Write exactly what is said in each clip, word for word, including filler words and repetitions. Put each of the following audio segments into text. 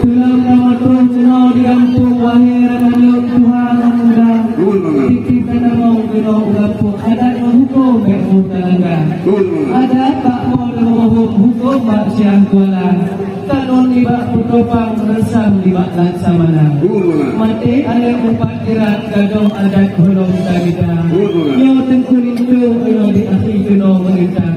Tulông kamoe troh keunoe di gampông, wahé rakan lôn tuha ngon muda. Betul bangat. Titip dan tamong keunoe u gampông, adat ngon hukôm bèk boh talangga. Betul bangat. Adat bak Po Teumeureuhôm, hukôm bak Syiah Kuala. Kanun nibak Peutopang, reusam nibak Laksamana. Betul bangat. Maté aneuk umpat kirat, gadôh adat holong tamita. Betul bangat. Nyoe Teungku Lintô, nyoe di akhé keunoe meurintah.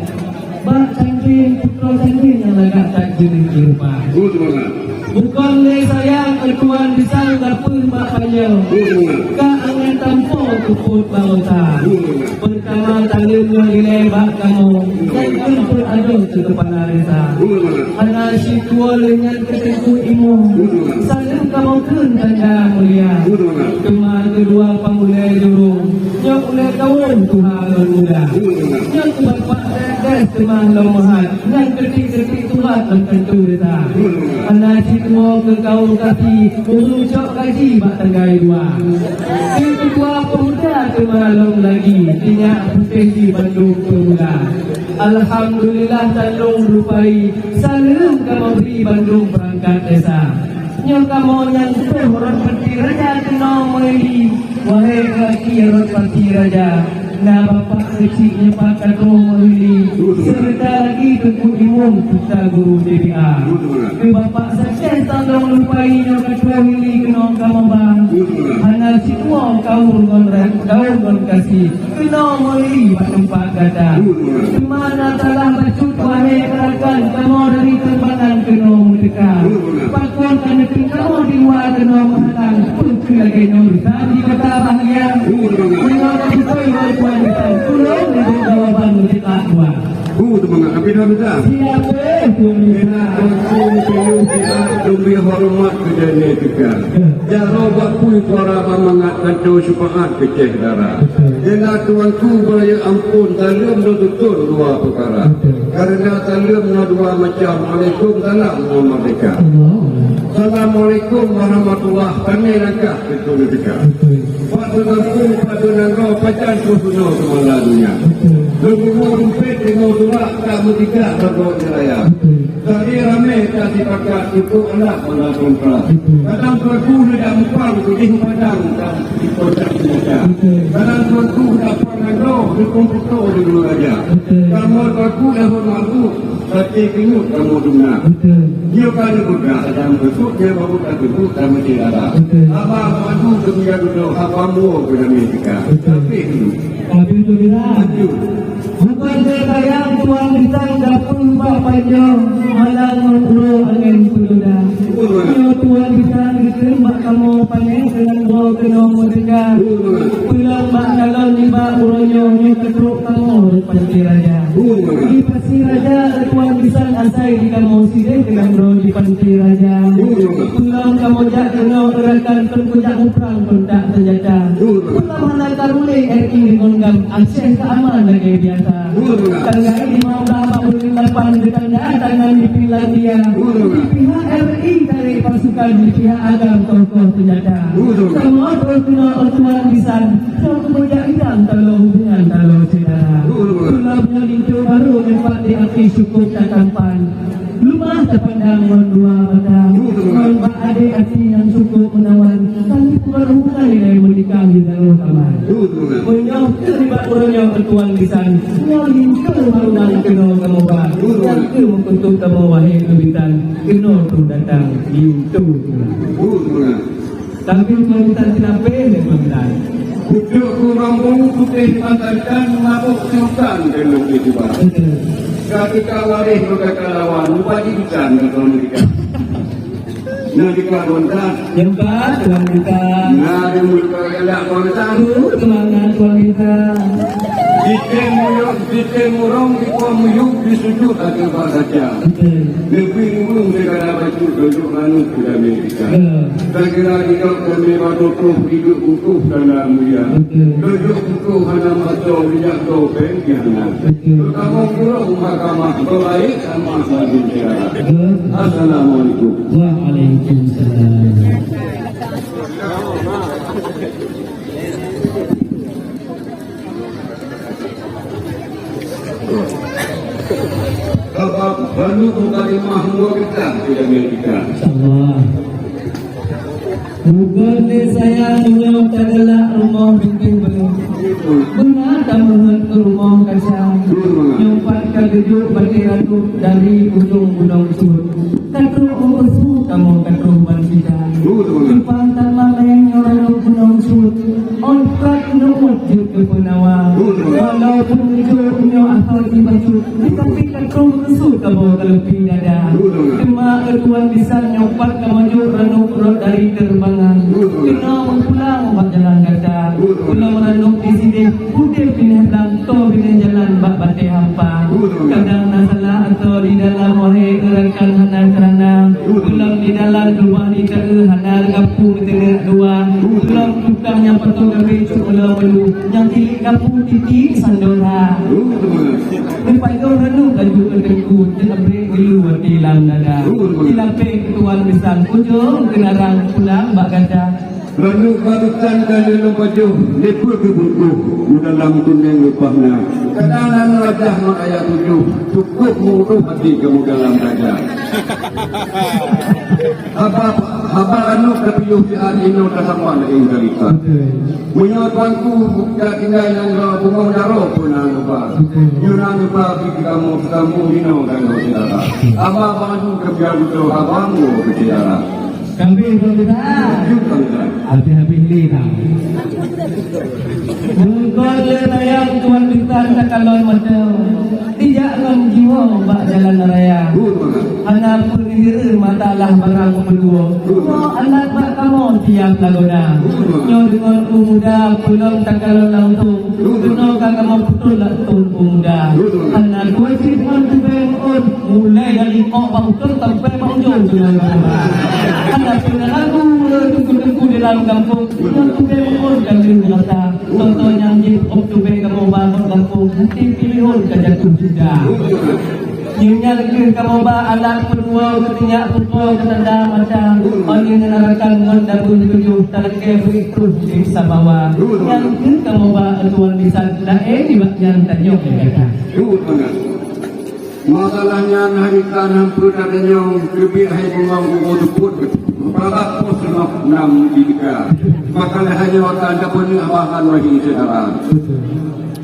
Bak Tanjeng, putroe Tanjeng nyang lagak that jeuet rupa. Betul bangat. Bukon lé sayang, tuan bisan dapeuh bak panjoe. Betul bangat. Ka angén tampo teupot bak ota. Betul bangat. Peurtama taleuem nyoe dilèe bak kamoe, dan kheun peuet adoe keu keupala desa. Betul bangat. Hana situwoe lé nyan keu Teungku Imum. Betul bangat. Saleuem kamoe kheun tanda mulia. Betul bangat. Teuma keudua pangulèe jurông, nyoe ulèe kawôm tuha ngon muda. Betul bangat. Nyoe keu bapak Dek teuma lom meuhat, nyang keutik-keutik tuha lam kantô desa. Hana cit tuwoe keu kaum kasi, ureueng cok gaji bak tanggai dua. Keu keudua pemuda teuma lom lagi, inyak putéh di bandum peumuda. Alhamdulillah, tan lôn lupai, saleuem kamoe bri bandum peurangkat desa. Nyoe kamoe nyang troh rot panti raja keunoe meuhili. Wahé gaki rot panti raja, na bapak keuchik nyoe pat ka troh meuhili, seureuta lagi Teungku Imum, putra guru T B A. Keu bapak Saceh tan lôn lupai nyoe ka troh hili keunoe kamoe ba. Hana cit tuwoe kaur ngon ra-, kaur ngon kasi. Keunoe meuhili bak teumpat gata. Teuma na salah bacut, wahé rakan, kamoe dari Teumbalang keunoe meuteuka. Pakon ka neuteueng kamoe di luwa keunoe meuhatang, peue keu lagèe nyoe, Ustaz, di kota bahagia. Meunyoe ka beutôi, wahé tuan bisan, tulông neubri jawaban meuteuka dua. Betul bangat. Tapi dah, Ustaz. Siap, eh, tuan bisan. Tuanku, tuanku, siap, demi hormat keu jeuet teuka. Jaroe bak peue suara bak mangat, tantu syafaat keu Syeh Dara. Betul. Keunan tuanku beurayeuk amphon, saleuem lôn tutoe dua peukara. Betul. Kareuna saleuem na dua macam, alaikum salam ngon merdeka. Allah. Assalamualaikum warahmatullah, pané langkah keu teuka. Betul. Bak teugampông, bak teunanggoe, pajan peusunoe seumala donya. Betul. Lôn bunoe rumpet, lôn turak, ka meutika bak rot raya. Betul. Tadi ramé ka sipakat, cukup alah bala kontra. Betul. Kadang tuanku neudak mupang, keudeh padang dan di puncak senjata. Betul. Kadang tuanku dapat nanggroe, dukung putroe di ulu raja. Betul. Kamoe tuanku dah hormat, até keuneuk kamoe dum na. Betul. Nyoe ka neupeugah, dan beutôi nyan baru ka teubuk dan meucit dara. Betul. Haba madu demi dudoe, haba muwoe keu damé teuka. Betul. Tapi dulu. Tapi tu bila. Maju. Bukon keu sayang tuan bisan dapeuh bak panjoe, malam ngon uroe angén peudoda. Nyoe tuan bisan geukheun bak kamoe pané keunan woe keunoe meuteuka. Pulang bak kalon nibak uroe nyoe, nyoe keutrok kamoe rot panti raja. Di Pasi Raja tuan bisan asai di kamoe sideh keunan droe di panti raja. Pulang kamoe jak keunoe rakan, kon kujak muprang, kon tak senjata. Pulang hana ka ruléh R I ngon GAM, Aceh ka aman lagèe biasa. Tanggai lima belas empat puluh lapan geutanda tangan di Finlandia. Di pihak R I tarek pasukan, di pihak agam koh-koh senjata. Kamoe troh keunoe tuan bisan, troh keubeujak idang taloe hubungan taloe syedara. Lom nyoe linto barô nyoe pat di até cukup tatampan. Leumah tapandang ngon dua mata, ngon bak adé até nyang cukup meunawan, tapi peugah hubungan ilèe meunikah di dalam kamar. Meunyoe keu nibak uroe nyoe tuan bisan, nyoe linto barô nyang keunoe kamoe ba, nyang keu meukeuntot kamoe wahé keu bisan, keunoe troh datang linto. Tapi kalau kita kenapa ni, Tuan Bisan? Pucuk kurambong putih mata ikan, mabuk siukan gendong di jubah. Betul. Ketika waris berkata lawan, lupa diikan ke Tuan Bisan. Nah, di Tuan Bisan. Jempat, Tuan Bisan. Nah, di mulut Tuan Bisan, Tuan Bisan. Uh, semangat, Tuan Bisan. Di tengurong, di tengurong, di kuah meyuh, di sujud, ada bahasa. Betul. Leubeh ureueng daripada bacut, duduk manok di Amerika. Ya. Saya kira di dok kami batu tuh hidup butuh tanda mulia. Betul. Duduk butuh hana maso, liak topeng di hana. Betul. Kamoe kurang mahkamah, baik sama saja. Betul. Assalamualaikum. Waalaikumsalam. Sabab baru mukadimah dua bintang sudah dilanjutkan. InsyaAllah. Bukan lé sayang meunyoe tagalak rumoh bintéh beuleuen. Beuna tameuheuet keu rumoh kaca. Nyoe pat ka geujok batée ratup dari ujong gunong sut. Ka trok meukeusut kamoe ka troh ban sida. Simpang Tamaleng nyoe ranoe gunong sut. Ôn prat neuôt jeuet keu peunawa. Walaupun neujok nyoe asoe jibacut, tapi ka troh meukeusut kamoe ka leupie dada. Teuma atuan bisan nyoe pat kamoe jok ranoe rot dari teureubangan. Keunoe meupulang bak jalan gata. Ulôn ranoe di sideh, udeb binéh blang, toe binéh jalan bak batée hampa. Kadang na salah atau di dalam, wahé rakan hana keurana. Ulôn di dalam, luwah di keu hana gapu meuteungeut dua. Ulôn tukang nyang patok gabé cok ulôn meulu, nyang tilik gapu titik sandora. Dipajoh ranoe laju keu teungku, jeuet abéh geulu até lam dada. Dilapéh keu tuan bisan, ujong keunarang pulang bak gata. Ranoe barosan ka lheueh lôn pajoh, leupie keu bungkôh, u dalam tuneng leupah na. Kadang na rajah ngon ayah tujoh, cukôp meuuroh até kamoe dalam raja. Haba, haba ranoe ka piôh siat inoe tasapat laén carita. Meunyoe tuanku ka tinggai nanggroe, bungong jaroe pun na neuba. Nyoe na neuba bri keu kamoe seukampông inoe ganoe syedara. Haba bang Aju ka piôh uroe, haba ambo keu syedara. Habéh, Tuan Bisan. Habéh-habéh lé dah. Bungkot lé sayang Tuan Bisan takalon mata. Dijak ngon jiwoe bak jalan raya. Hana peungeureu mata lah barang peuluwoe. Nyoe alat bak kamoe siap lagoda. Nyoe deungon peumuda peulom takalon langsong. Keunoe ka kamoe putôh langsong peumuda. Hana kuasa ngon tubeng ôn. Mulai dari kok bak uteuen sampai bak ujong sungai Banda. Hana pernah ragu, eh, teungku-teungku di dalam gampông. Ngon tubeng ôn dan rasa. Contoh nyang jih, ôk tubeng kamoe ba ngon gampông, hati pilih ôn ka jatuh cinta. Nyoe nyan keuh kamoe ba alat peuluwoe, keu teunyak pupo, keu tanda mata. Ôn nyoe ngon rakan ngon dabeuh tujoh, talakée beuiek troh di Sabawa. Nyan keuh kamoe ba atuan bisan, laén nibak nyan tanyoe gata. Masalah nyan harita nan peue tatanyong, keubiet hai bungong uroe teupot, meuparah poh singoh nam di teuka. Maka lheueh nyoe akan tapeuneuk haba nyan wahé syedara.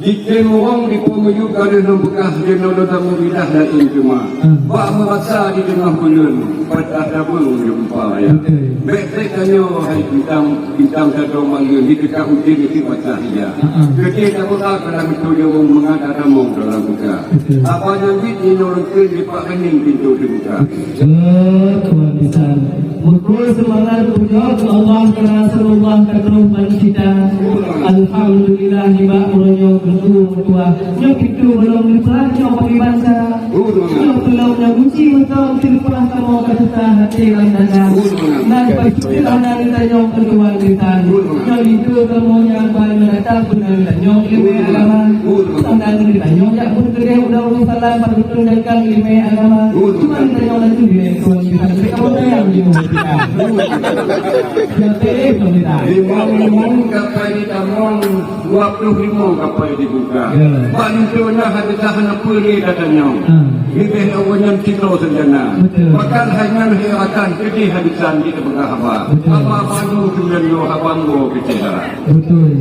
Cicém ureueng di Po Meuyueb ka lheueh lôn peugah, jinoe lôn tamong lidah laén teuma. Bak meurasa di teungoh buleuen, patah tabeueng jumpa raya. Bèk trép tanyoe hai bintang, bintang sadong manggeuen, di teuka ujeuen di masa ija. Keuti tapeugah dalam meutuju mangat tatamong dalam buka. Apa nyang jih inoe lôn kheun di pak keuning pintoe teubuka. Betul, Tuan Bisan. Betul, seumangat pujoe keu Allah, keu Rasulullah, ka troh ban cita. Alhamdulillah, nibak uroe nyoe keu meutuah. Nyoe pintoe gohlom leupah, nyoe pakriban cara. Nyoe tulông nyang gunci mantong, teuleupah kamoe ka susah hati lam dada. Nan pacut hana neutanyong keu Tuan Bisan. Nyoe linto kamoe nyang ban meunatap beuna neutanyong ileumèe agama. Hana neutanyong jak beukeudeh u Darussalam padub teuh dangkang ileumèe agama. Cuma neutanyong langsung di Tuan Bisan. Bèk kamoe tanyong di Tuan Bisan. Nyang teuh Tuan Bisan. Limong-limong kapai ditamong. Dua ploh limong kapai dibuka. Ya. Bak linto nyan hana teuka hana peue lé tatanyong. Hmm. Leubeh awai nyan cit droe sarjana. Betul. Bahkan hai nyan hai rakan keudeh hadisan di teupeugah haba. Betul. Haba baru tujuan nyoe haba nggo keu syedara. Betul.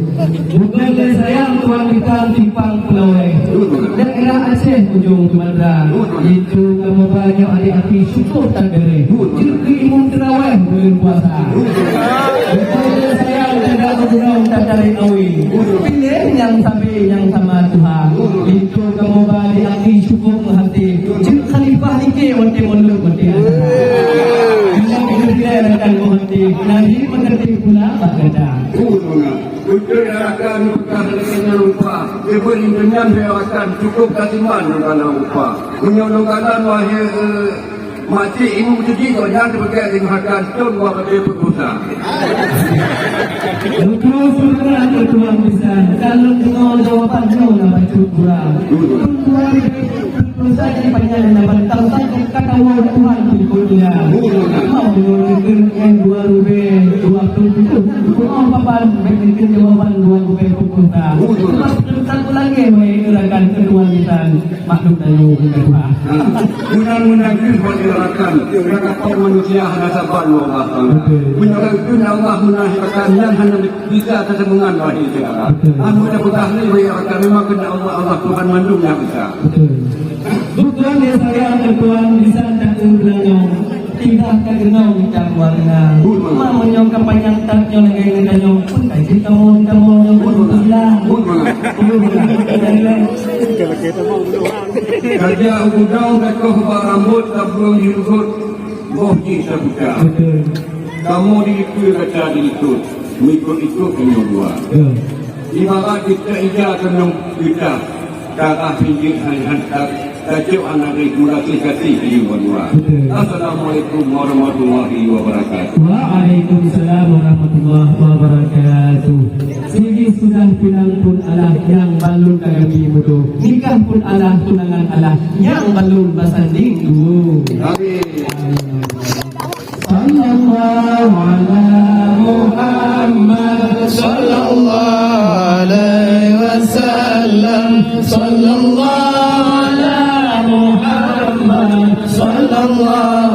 Bukan lé sayang Tuan Bisan simpang Pulo Wai. Betul. Daerah Aceh ujong Sumatera. Betul. Linto kamoe ba nyoe adik api syukur tan beureh. Betul. Jeuet keu imum teurawèh buleuen puasa. Beutôi sayang teuga meugunong tatarek awe. Piléh nyang sabe nyang sama tuha. Linto kamoe ba di api syukur meuhati. Jeuet khalifah nike watèe mondok watèe acara. Nyang keudeh rakan meuhati. Nabi meuhati pula bak gata. Beutôi rakan meuhati nyang lupa. Ibu intu nyan rakan cukup kasiman dalam lupa. Meunyoe lôn kalon wahé, eh, Makcik ibu teuji kok nyan teupeugah limah rakan thon buah keudè peuet ploh sa. Beutôi, saudara ketua bisan, ka lôn deungoe jawaban nyoe na bacut gura. Thon dua ribu dua puluh satu panyang na bantang satu kata wong Tuhan pun kau dia. Mau nyoe nyeukeu N dua rubé dua puluh tujuh. Kau papan bèk nyeukeu jawaban dua rubé peuet ploh sa. Sebab satu lagi, wahai rakan ketua. Lisan makhluk tanyoe bukan Tuhan. Mudah-mudahan kheueh buat rakan, rakan manusia hana saban Allah Taala. Betul. Meunyoe rakan Allah meunan rakan nyan hana bisa teusambungan wahai syedara. Betul. Amun dah peugah lé wahai rakan, memang keuneuk Allah, Allah Tuhan mandum nyang bisa. Betul. Bukan dia sayang ke Tuhan bisa tak terlalu. Tidak terkenal di warna. Betul. Mak menyong kampanye tak nyong lagi dengan nyong pun tak cerita mon kamu nyong pun hilang. Betul. Betul. Raja Ugudong takoh bak rambut, tabung di lugut, boh jih tabuka. Betul. Kamoe di likui raja di likot, meuikot-ikot tanyoe dua. Ya. Ibarat kita ija tanyoe kita, darah pinggir hai hantar, tacok anak dari murah kasih di dua. Betul. Assalamualaikum warahmatullahi wabarakatuh. Waalaikumsalam warahmatullahi wabarakatuh. Sigi sudah pinang pun alah nyang balum kagami mudo. Nikah pun alah tunangan alah nyang balum basanding dulu. Amin. Sallallahu ala Muhammad, sallallahu alaihi wasallam, sallallahu ala Muhammad, sallallahu